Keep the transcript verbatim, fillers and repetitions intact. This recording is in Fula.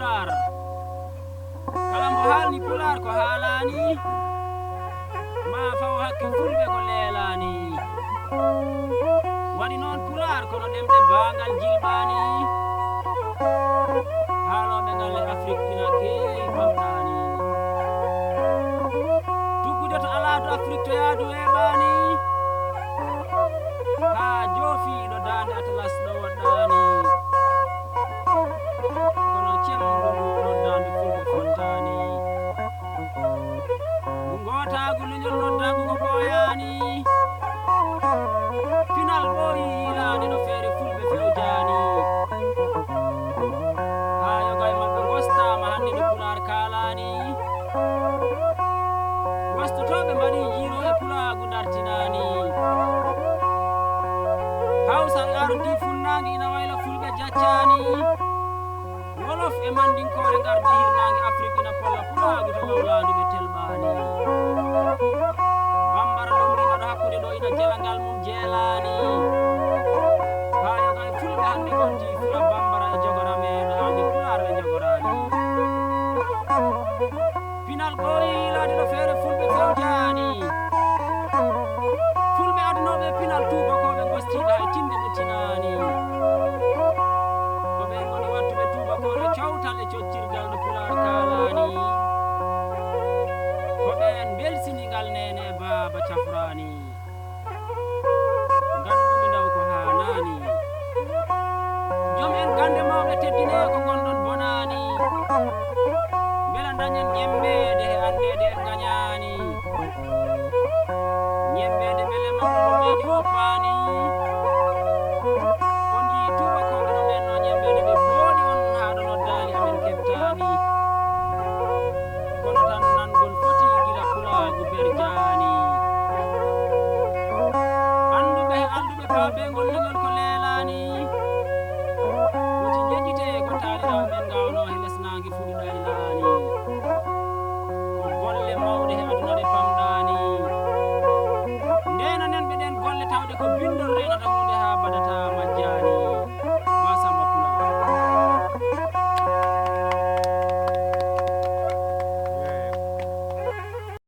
Pulaar. Kala mbo haalni Pulaar ko haalaani, ma faw hakke fulɓe ko leelaani. Waɗi noon Pulaar kono ɗemɗe baangal jilɓaani. Haalooɓe ngal e Afrik ina keewi pamɗaani. Tuggude to alaa to Afrik to yaadu weeɓaani. Haa joofi ɗo daande Atlas ɗo woɗɗaani. Kono cemɗo ndu noddaandu fulɓe fontaani. Ngu ngootaagu leñol noddaagu ko ɓooyaani. Pinal ɓooyi yiilaande no feere fulɓe fewjaani. Haa yoga e maɓɓe ngostaama hannde nde Pulaar kaalaani. Wastotooɓe mbaɗi jiiro e pulaagu dartinaani. Hawsa e ardi funnaange ina wayla fulɓe jaccaani. Wolof e mandinkoore ngardi hirnaange Afrik ina polla pulaagu to wawlaandu ɓe telɓaani. Bambara lombiima ɗo hakkunde ɗo ina jela ngal mum jeelaani. Haa yoga e fulɓe hannde ngonti fula bambara e jogora meeɗo haalde pulaar ɓe jogoraani. Pinal ɓooyi yiilaade no feere fulɓe fewjaani. Fulɓe adunooɓe e pinal tuubakooɓe ngostiiɓe hay tinde ɓe tinaani. Ko ɓe ngoni wattuɓe tuubakooɓe cowtal e coccirgal no pulaar kaalaani. Ko ɓeen mbelsiningal neene e baaba cafraani. Nganndu-mi ndaw ko haanaani. Joom en gannde mawɗe teddinee ko ngonɗon bonaani. Mbela ndañen ñemmeede e anndeede en ngañaani. Ñemmeede mbele mawɗo leydi oppaani. On njii tuubakooɓe no mbenno ñemmeede ɓe pooɗi on haa ɗo noddaali amen keɓtaani. Kono tan nangol foti gila pulaagu berjaani. Annduɓe e alɗuɓe paabe ngol